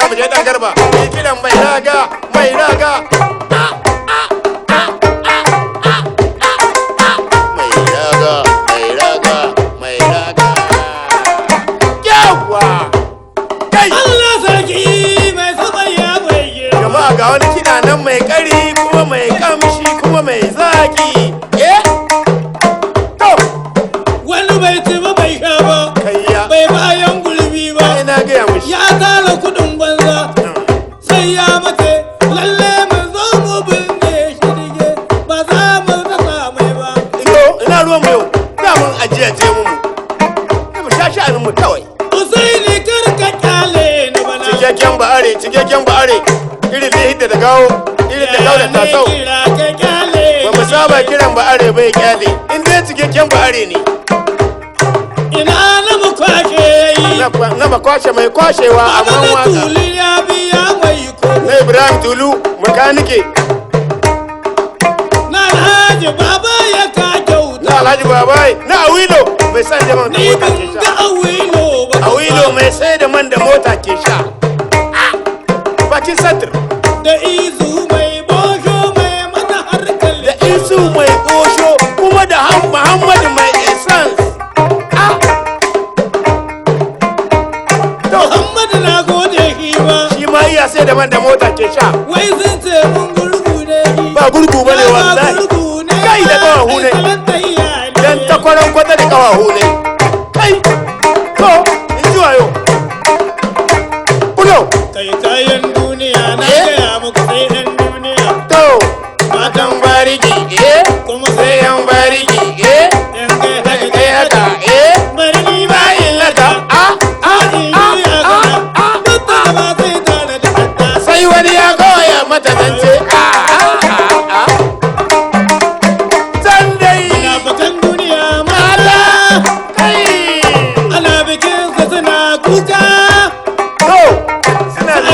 Mu je dan garba. Mai kiran mai raga, mai raga. Mai raga, mai raga, mai raga. Yawa! Kai! Allah sarki mai sama ya mai girma. Jama'a, ga wani kiɗa nan mai ƙari kuma mai kamshi kuma mai zaki. Eh? To, Wani bai ci ba bai sha ba, kayya. bai bayan gulbi ba, Ai na gaya mushi. ya tara kudin banza, sai ya mace lalle mu zo mu binne shi dige, ba za mu rasa mai ba. Iyo, ina ruwan mu yau. Damun ajiya ce mu. Mu mu sha sha'anin mu kawai. Usaini, kar ka kyale ni bana. Cikakken ba'are, cikakken ba'are. Irin da hidda da gawo, irin da gawo da tasau. Kira ka kyale Ba mu saba kiran ba'are bai kyale. In dai cikakken ba'are ne. Ina na mu kwashe yi. Na ba kwashe mai kwashewa Baba amma na waka. Tuli ya biya mai koko. Na Ibrahim Tulu, makanike. Na Alhaji Baba ya ka kyauta. Na Alhaji Babai, na Awilo mai san da man da Ni mota ban ke ga sha. Awilo ba. Awilo mai sai da man da mota ke sha. Ah! Bakin santir. Da Izu mai bosho mai mana harkar. Da Isu mai kosho kuma da Muhammadu mai essence. Ah! To, Muhammadu na gode shi ba. shi ma iya sai da man da mota ke sha. Wai sun ce mun gurgu ne shi. Ba gurgu bane Ba wallahi. gurgu ne Kai da ba, ƙafafu ne. ai salon tahiya ne. Dan takwaran kwata da kawahu ne. Kai!